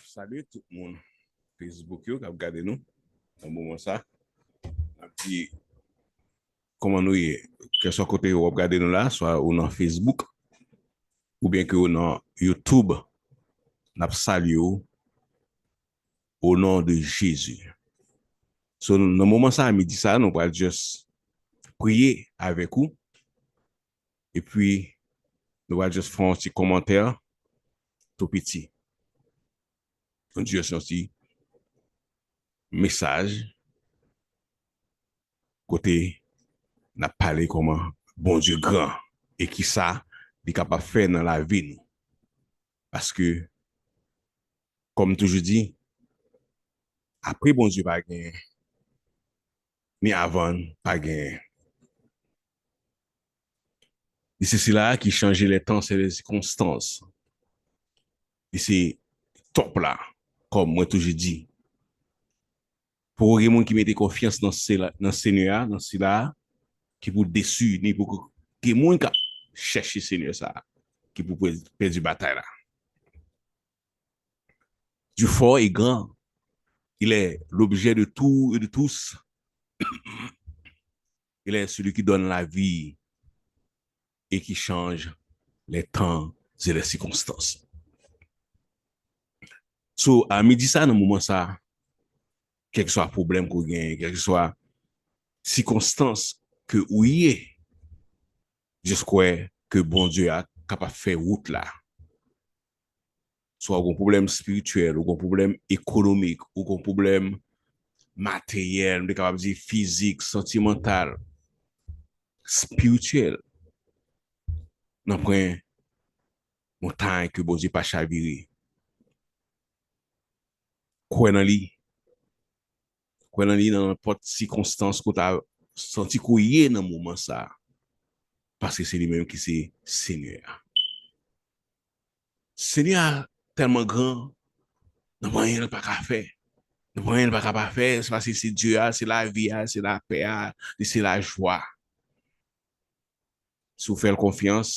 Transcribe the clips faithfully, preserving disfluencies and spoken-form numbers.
Salye tout moun Facebook yo k ap gade nou nan moman sa. N ap di kòman nou ye, kèlswa kote w ap gade nou la, swa ou nan Facebook oubyen ke ou nan YouTube, n ap salye w o non de Jezi. So, nan moman sa, midi sa, nou pral just priye avèk ou. Epi, nou pral just fè yon ti kòmantè tou piti. Nou just yon ti mesaj kote n ap pale kòman Bondye gran e kisa li kapab fè nan lavi nou. Paske, kòm m toujou di, apre Bondye pa genyen, ni avan l pa genyen. Li se sila ki chanje les temps et les circonstances. Li se top la, kòm mwen toujou di. Poko gen moun ki mete konfyans nan sila, nan Senyè a, nan sila a, ki pou desi, ni poko gen moun k ap chèche Senyè sa a, ki pou pè-, pèdi batay la. Dieu fort et grand, il est l'objet de tout et de tous. Il est celui qui donne la vie et qui change les temps et les circonstances. So, a midi sa, nan moman sa, kèlkeswa pwoblèm ke w genyen, kèlkeswa sikonstans ke ou ye, just kwè ke Bondye a kapab fè wout la. Swa ou gon pwoblèm espirityèl, ou gon pwoblèm ekonomik, ou gon pwoblèm materyèl, m te kapab di fizik, santimantal, espirityèl. Nanpwen montay ke Bondye pa chavire. Kwè nan li. Kwè nan li nan nenpòt sikonstans ke w ta santi ke w ye nan moman sa a. Paske se li menm ki se Senyè a. Senyè a tèlman gran, nan pa anyen l pa ka fè. Nan pa anyen l pa ka pa fè, se paske se Dye a, se lavi a, se lapè a, li se lajwa. Si w fè l konfyans,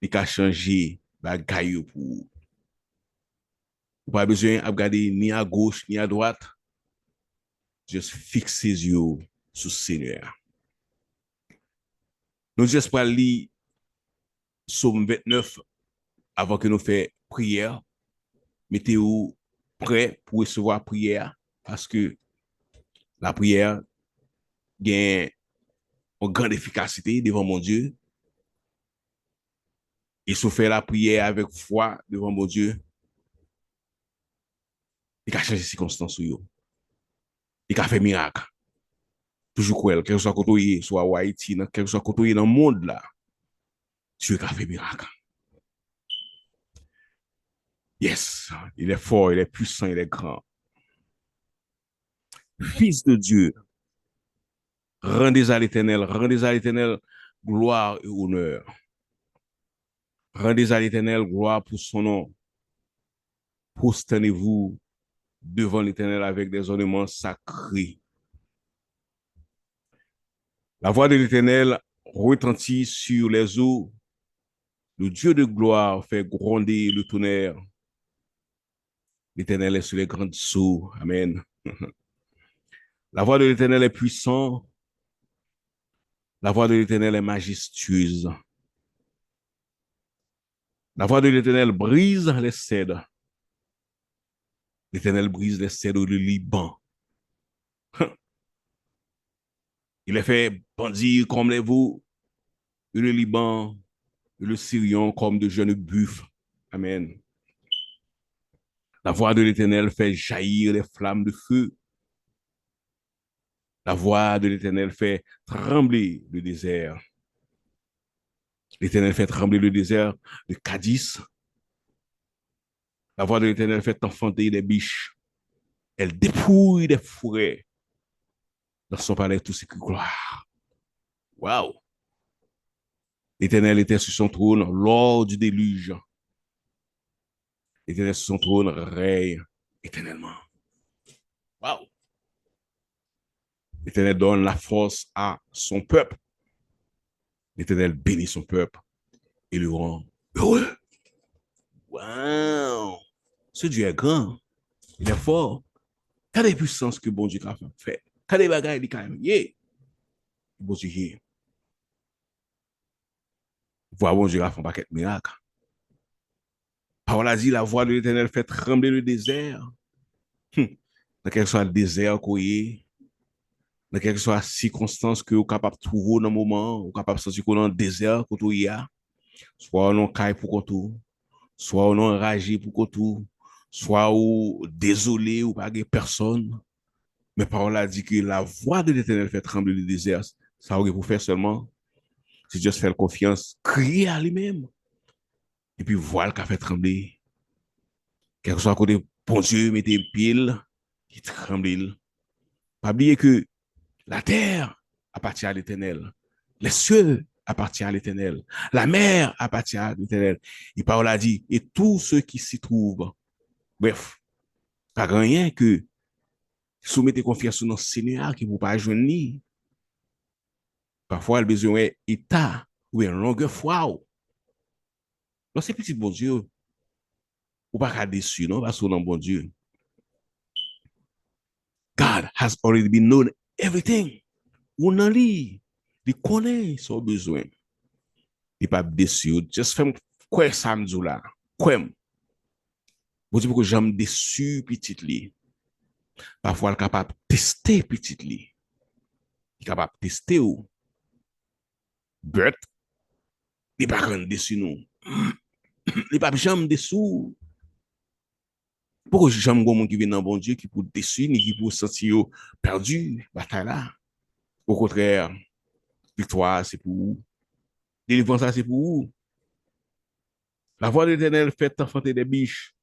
li ka chanje bagay yo pou ou. Ou pa bezwen ap gade ni agoch, ni adwat. Just fikse zye w sou Senyè a. Nou just pral li Sòm vennèf avan ke nou fè priyè. Mete w prè pou resevwa priyè a, paske lapriyè gen yon grann efikasite devan Bondye. E si w fè lapriyè avèk fwa devan Bondye, li ka chanje sikonstans ou yo. Li ka fè mirak. Toujou kwè l, kèlkeswa kote w ye, swa w Ayiti, nan kèlkeswa kote w ye nan mond la, Dye ka fè mirak. Yes, il est fort, il est puissant, il est grand. Fils de Dieu, rendez à l'Éternel, rendez à l'Éternel gloire et honneur. Rendez à l'Éternel gloire pour son nom. Prosternez-vous devant l'Éternel avec des ornements sacrés. La voix de l'Éternel retentit sur les eaux. Le Dieu de gloire fait gronder le tonnerre. L'Éternel est sur les grandes eaux. Amen. La voix de l'Éternel est puissante. La voix de l'Éternel est majestueuse. La voix de l'Éternel brise les cèdres. L'Éternel brise les cèdres du Liban. Il les fait bondir comme les veaux, et le Liban, et le Sirion comme de jeunes buffles. Amen. La voix de l'Éternel fait jaillir les flammes de feu. La voix de l'Éternel fait trembler le désert. L'Éternel fait trembler le désert de Kadis. La voix de l'Éternel fait enfanter des biches. Elle dépouille des forêts. Dans son palais, tout ce qui gloire. Wow! L'Éternel était sur son trône lors du déluge. L'Éternel sur son trône règne éternellement. Wow! L'Éternel donne la force à son peuple. L'Éternel bénit son peuple et le rend heureux. Wow! Ce Dieu est grand. Il est fort. Gade pwisans ke Bondye ka fè. Gade bagay li ka ye. Bondye ye. Vwa Bondye ka fè yon pakèt mirak. Pawòl la di, la voix de l'Éternel fait trembler le désert. Hmm. Nan kèlkeswa dezè ke w ye, nan kèlkeswa sikonstans ke w kapab twouve w nan moman an, ou kapab santi ke w nan dezè kote w ye a, swa w nan yon kay pou kont ou, swa w nan yon raje pou kont ou, swa ou dezole, ou pa gen pèsonn. Men pawòl la di ke la voix de l'Éternel fait trembler le désert. Sa w gen pou fè sèlman, se just fè l konfyans, kriye a li menm. Epi vwa l ka fè tranble. Kèlkeswa kote Bondye mete pye l, li tranble l. Pa bliye ke la terre appartient à l'Éternel. Les cieux appartiennent à l'Éternel. La mer appartient à l'Éternel. E pawòl la di, et tout ce qui s'y trouve. Bref, pa gen anyen ke si w mete konfyans ou nan Senyè a ki pou w pa jwenn li. Pafwa, l bezwen wè eta oubyen longè fwa w. Lè w se pitit Bondye, ou pa ka desi, non, paske w nan Bondye. God has already been known everything. Ou nan li. Li konnen sa w bezwen. Li p ap desi w. Just fè m kwè sa m di w la. Kwè m. Bondye poko janm desi pitit li. Pafwa, l kapab teste pitit li. Li kapab teste w. But, li pa konn desi nou. Li p ap janm desi w. Poko janm gon moun ki vin nan Bondye ki pou desi, ni ki pou santi yo pèdi batay la. Okontrè, viktwa a se pou ou. Delivrans la se pou ou. La voix de l'Éternel fait enfanter des biches.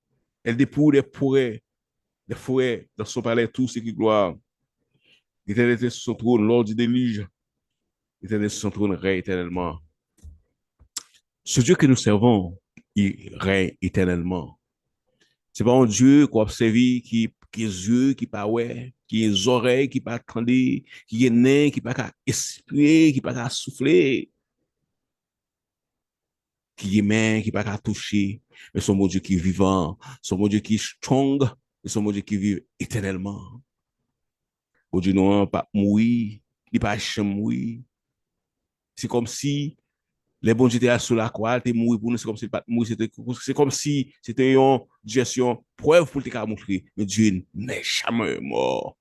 Elle dépouille des forêts, des forêts dans son palais tout ce qui gloire. L'Éternel était sur son trône lors du déluge. L'Éternel sur son trône règne éternellement. Ce Dieu que nous servons, il règne éternellement. Se pa yon Dye ke w ap sèvi ki, ki gen zye ki pa wè, ki gen zòrèy ki pa tande, ki gen nen ki pa ka espire, ki pa ka soufle, ki gen men ki pa ka touche, men se yon Bondye ki vivan, se yon Bondye ki strong, e se yon Bondye ki viv etènèlman. Bondye nou an p ap mouri, li pa janm mouri. Se kòmsi lè Bondye te al sou lakwa, li te mouri pou nou, se kòmsi li pa t mouri, se te, se kòmsi se te yon, just yon prèv pou l te ka montre, men Dieu n'est jamais mort.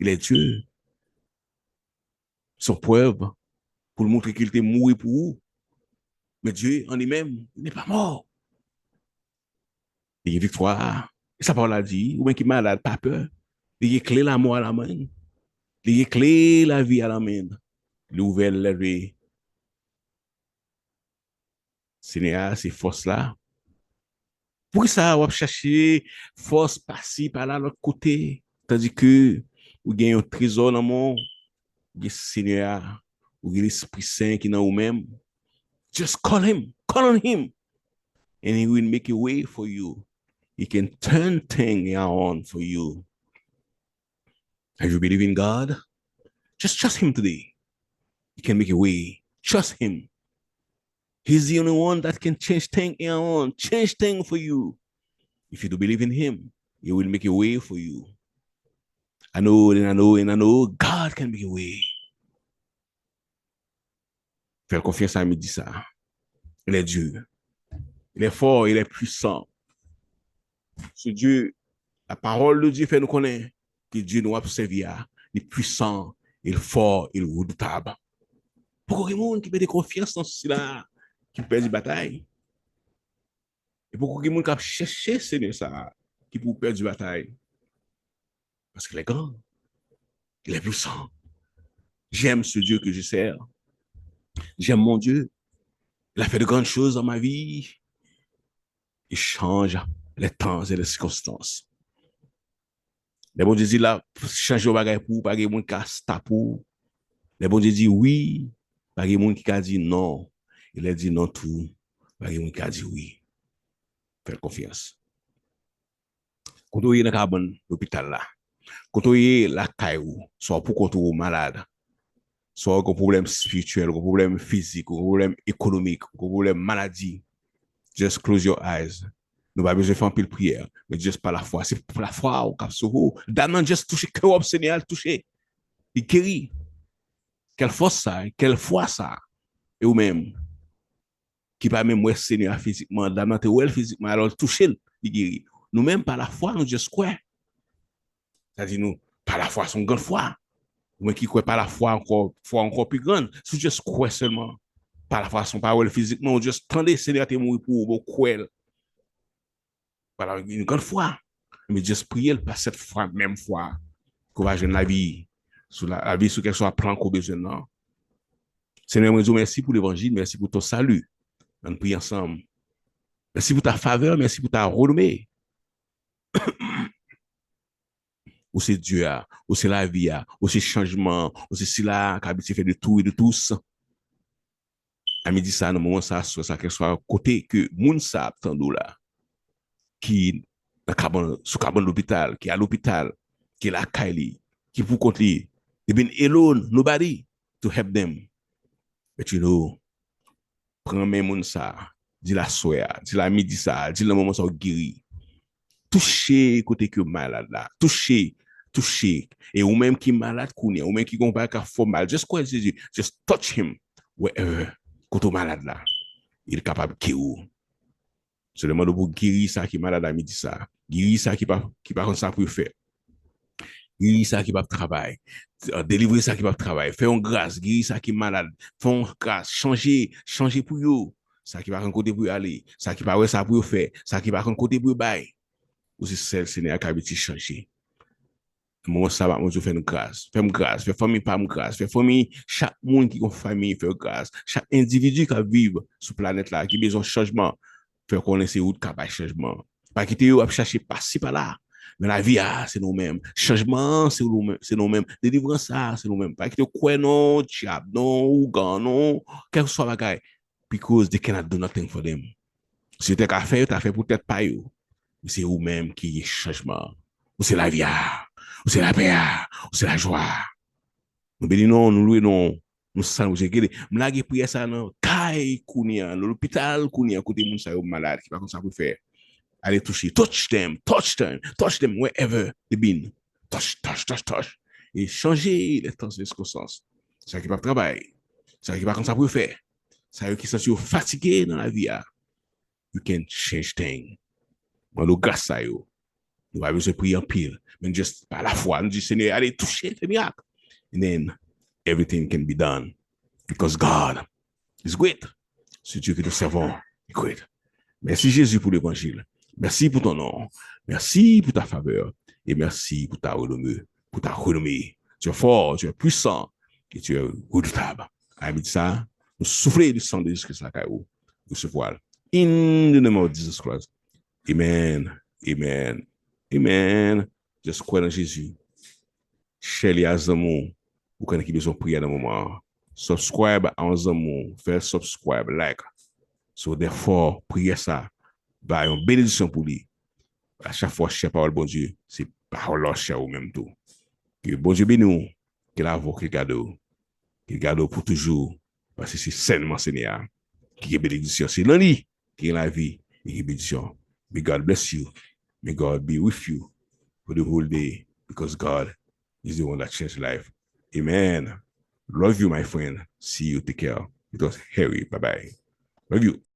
Il est Dieu. Se yon prèv pou l montre ke li te mouri pou ou. Men Dieu en lui-même, il n'est pas mort. Li gen viktwa a. E sa pawòl la di, ou menm ki malad, pa pè. Li gen kle lamò a nan men l. Li gen kle lavi a nan men l. Li ouvè l leve. Senyè a se fòs la. Poukisa w ap chache fòs pasi pala lòt kote, tandike ou gen yon trezò nan men w, ou gen Senyè a, ou gen Lespri Sen ki nan ou menm? Just call him, call on him, and he will make a way for you. He can turn things around for you. Have you believe in God? Just trust him today. He can make a way. Trust him. He's the only one that can change things around, change things for you. If you do believe in him, he will make a way for you. I know and I know and I know God can make a way. Fè l konfyans a midi sa. Il est Dieu. Il est fort, il est puissant. Ce Dieu, la parole de Dieu fè nou konnen ke Dye nou ap sèvi a, li pwisan, li fò, li redoutab. Poko gen moun ki mete konfyans nan sila ki pèdi batay. E poko gen moun k ap chèche Senyè sa a ki pou pèdi batay. Parce qu'il est grand, il est puissant. J'aime ce Dieu que je sers. J'aime mon Dieu. Il a fait de grandes choses dans ma vie. Il change les temps et les circonstances. Lè Bondye di l ap chanje yon bagay pou ou, pa gen moun ki ka stop ou. Lè Bondye di wi, pa gen moun ki ka di non. E lè l di non tou, pa gen moun ki ka di wi. Fè l konfyans. Kote w ye nan kabann lopital la, kote w ye lakay ou, swa w pou kont ou, ou malad, swa w gen pwoblèm espirityèl, ou gen pwoblèm fizik, ou gen pwoblèm ekonomik, ou gen pwoblèm maladi, just close your eyes. Nou pa bezwen fè anpil priyè. Men just pa lafwa. Se pa lafwa ou k ap sove w. Dam nan just touche kè w, Senyè a touche. Li geri. Kèl fòs sa, kèl fwa sa. E ou menm, ki pa menm wè Senyè a fizikman, dam nan te wè l fizikman, alò l touche l, li geri. Nou menm, pa lafwa, nou just kwè. Sa di nou, pa lafwa, se yon grann fwa. Ou menm ki kwè pa lafwa ankò, fwa ankò pi grann. Si w just kwè sèlman, pa lafwa, se yon pa wè l fizikman, ou just tande Senyè a te mouri pou ou, men w kwè l. Voilà, yon grann fwa. Men just priye l pa sèt fwa, menm fwa. Ke w va jwenn lavi sou la, lavi sou kèlkeswa plan ke w bezwen nan. Senyè, mwen di w mèsi pou levanjil, mèsi pou ton sali. Ann priye ansanm. Mèsi pou ta favè, mèsi pou ta renome. Ou se Dye a, ou se lavi a, ou se chanjman an, ou se sila a k abitye fè de tou e de tous. A midi sa, nan moman sa, sou sa, kèlkeswa kote ke moun sa ap tande w la, ki nan kabann, sou kabann lopital, ki alopital, ki lakay li, ki pou kont li, li been alone, nobody to help them. But you know, pran men moun sa, di l aswè a, di l a midi sa, di l nan moman sa w geri. Touche kote ke w malad la, touche, touche. E ou menm ki malad kounye a, ou menm ki gon bagay k ap fè w mal, just kwè Jezi, just touch him, wherever, kote w malad la, li kapab geri w. Sèlman mande w pou geri sa ki malad a midi sa, geri sa ki pa, ki pa konn sa pou yo fè. Geri sa ki p ap travay. Delivre sa ki p ap travay. Fè yon gras, geri sa ki malad. Fè yon gras, chanje, chanje pou yo. Sa ki pa konn kote pou yo ale, sa ki pa wè sa pou yo fè, sa ki pa konn kote pou yo bay. Ou se sèl Senyè a k abitye chanje. Nan moman sa, m ap mande w fè n gras. Fè m gras, fè fanmi pa m gras, fè fanmi chak moun ki gon fanmi, fè yo gras. Chak endividi k ap viv sou planèt la, ki bezwen chanjman, fè konnen se ou k ka bay chanjman. Pa kite yo ap chache pasi pala. Men lavi a, se nou menm. Chanjman an, se nou menm, se nou menm. Delivrans la, se nou menm. Pa kite yo kwè non dyab, non ougan, non kèlkeswa bagay. Because they cannot do nothing for them. Si yo te ka fè, yo ta fè pou tèt pa yo. Men se ou menm ki chanjman an. Ou se lavi a. Ou se lapè a. Ou se lajwa a. Nou beni non w, nou lwe non w, nou salye w, Bondye. Gade, m lage priyè sa nan kay kounye a, nan lopital kounye a, kote moun sa yo malad, ki pa konn sa pou fè. Ale touche, touch them, touch them, touch them, wherever they been. Touch, touch, touch, touch. E chanje lè tan sikonstans. Sa ki p ap travay, sa ki pa konn sa pou yo fè, sa yo ki santi yo fatige nan lavi a, you can change thing. Mande w gras sa yo. Nou pa bezwen priye anpil. Men just pa lafwa, nou di, Senyè, ale touche, fè mirak. And then everything can be done. Because God is great. Ce Dieu que nous servons est great. Mèsi Jezi pou levanjil. Mèsi pou ton non. Mèsi pou ta favè. E mèsi pou ta renome. Pou ta renome. Tu es fort, tu es puissant. Et tu es redoutable. A midi sa, nou soufle di san de Jezi Kris lakay ou. Resevwa l. In the name of Jesus Christ. Amen. Amen. Amen. Just kwè nan Jezi. Share li a zanmi w ou konnen ki bezwen priyè nan moman an. Subscribe a yon zanmi w. Fè subscribe, like. So, therefore, priyè sa va yon benedisyon pou li. A chak fwa w share pawòl Bondye, se pawòl la w share ou menm tou. Ke Bondye beni w. Ke lavwa w, ke l gade w. Ke l gade w pou toujou. Paske se sèlman Senyè a ki gen benedisyon. Se nan li ki gen lavi e ki gen benedisyon. May God bless you. May God be with you for the whole day, because God is the one that change life. Amen. Love you, my friend. See you. Take care. It was Harry. Bye bye. Love you.